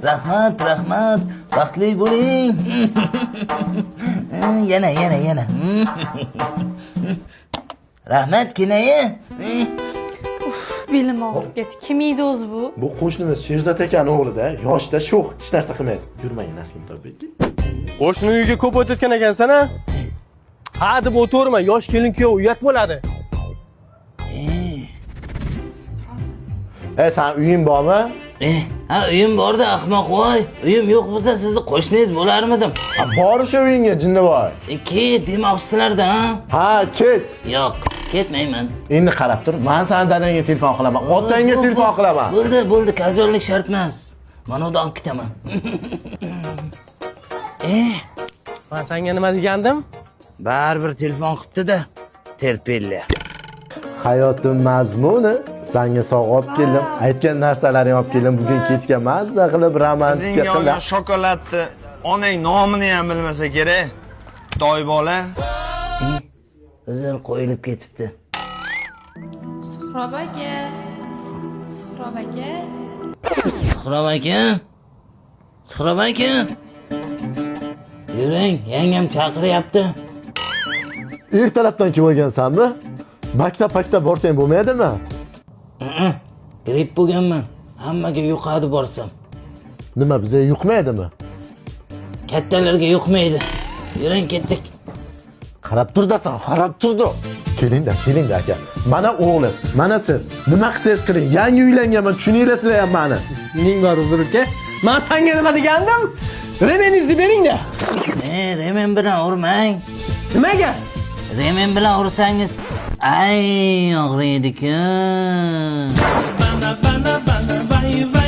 Rahmat, rahmat. Baxtli bo'ling. Yana, yana, yana. Rahmat, kinoyi. Belim og'rib ketdi. Kim edi o'zi bu? Bu qo'shnimiz Sherzod akani o'g'lida, yoshda sho'x, hech narsa qilmaydi. Yurmang, nasib topiki. Qo'shni uyiga ko'p o'tayotgan ekansan a? Ha deb o'tirma, yosh kelin kuyov uyat bo'ladi. E, san uying bormi? Ha, uyim borda, ahmoq voy. Uyim yo'q bo'lsa sizni qo'shningiz bo'larmidim? Ha, bor o'sha uyingga, jinnivoy. Ket demoqchisizlarda, ha? Ha, ket. Yo'q, ketmayman. Endi qarab tur, men sani dadangga telefon qilaman, otangga telefon qilaman. Bo'ldi, bo'ldi, kazonlik shart emas. Mana uni olib ketaman. Men senga nima degandim? Baribir telefon qilibdi-da. Terpelli. Hayotim mazmuni, sanga sovg'a olib keldim. Aytgan narsalaringni olib keldim. Bugun kechga mazza qilib romantika Qizingga olgan qilib. shokoladni onang nomini ham bilmasa kerak. Toy bola. Uzr qo'yilib ketibdi. Suhrob aka. Suhrob aka. Suhrob aka. Suhrob aka. Yuring, yangam chaqiryapti. Ertalabdan kelib olgansanmi? Maktab paktab borsang bo'lmaydimi? Gripp bo'lganman. Hammaga yuqadi borsam. Nima, bizga yuqmaydimi? Kattalarga yuqmaydi. Yuring, ketdik. Qarab turdasan, qarab turdi. Kelingda, kelingda aka. Mana o'g'liz, mana siz. Nima qilsangiz qiling. Yangi uylanganman, tushuninglar sizlar ham mani. Ning bor uzr aka. Men senga nima degandim? Remeningizni bering-da. Remen bilan urmang. Nimaga? Remen bilan ursangiz, ay og'riydi-ku. Bana bana bana vay.